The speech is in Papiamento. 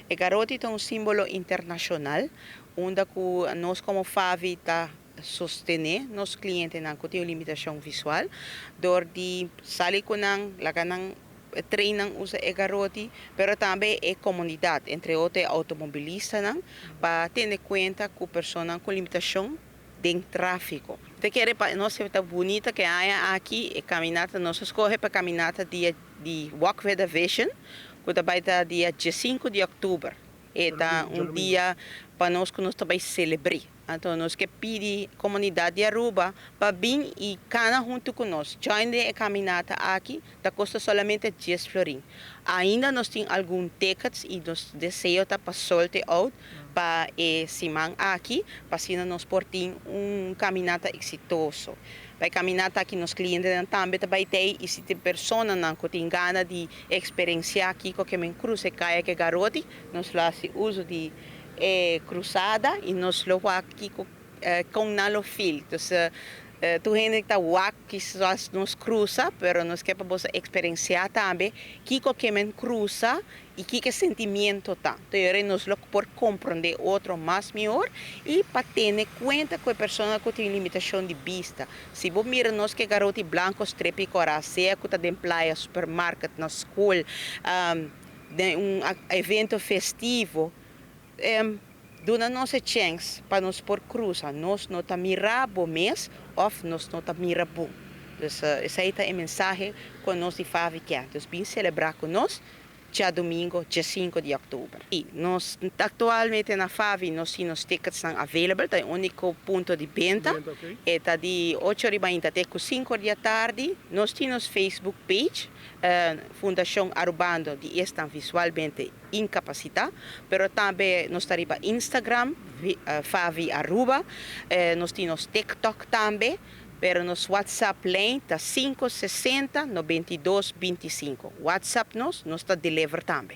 E garoti ta un simbolo internacional, unda cu nos como FAVI ta sostene nos clientenan cu tin un limitacion visual, door di sali cu nan, laga nan train nan usa e garoti, pero tambe e comunidad, entre otro e automobilistanan, pa tene cuenta cu personanan cu limitacion den trafico. Ta kere pa nos ta bunita cu aña aki e caminata, nos a scoge pa caminata dia di Walk with a Vision, cu ta bay ta dia 5 di october. E ta un dia pa nos cu nos ta bay celebra. Anto nos kier pidi comunidad di Aruba pa bin y cana hunto cu nos. Join e caminata aki, ta costa solamente 10 florin. Ainda nos tin algun tickets y nos deseo ta pa sold out pa e siman aki, pa asina nos por tin un caminata exitoso. Pa e caminata aki nos clientenan tambe ta bay tey y si tin personanan cu tin gana di experiencia kico kiermen crusa caya cu garoti, nos lo haci uso di cruzada y nos lo wak kico con nan lo feel. Entonces, tur hende ta wak kisas nos cruza, pero nos kier pa bo experiencia tambe kico kiermen cruza y kico sentimento ta. Anto, nos lo por comprende otro mas mihor y pa tene cuenta cu e persona cu tin limitacion di bista. Si bo mira nos cu garoti blanco, strepi cora, sea cu ta den playa, supermarket, na scol, den un evento festivo, duna nos e chance pa nos por cruza. Nos no ta mira bo mes of nos no ta mira bo. Dus esey ta e mensahe cu nos di FAVI kier. Dus bin celebra cu nos diadomingo, dia 5 di october. Y nos actualmente na FAVI nos tin tickets available, ta e unico punto di benta. Benta. Ta di 8 or di mainta te 5 or di atardi. Nos tin Facebook page, Fundacion Arubano di Esnan Visualmente Incapacita, pero tambe nos ta riba Instagram, FAVI Aruba, nos tin TikTok tambe, pero nos WhatsApp line ta 560 92 25. WhatsApp nos, nos ta deliver tambe.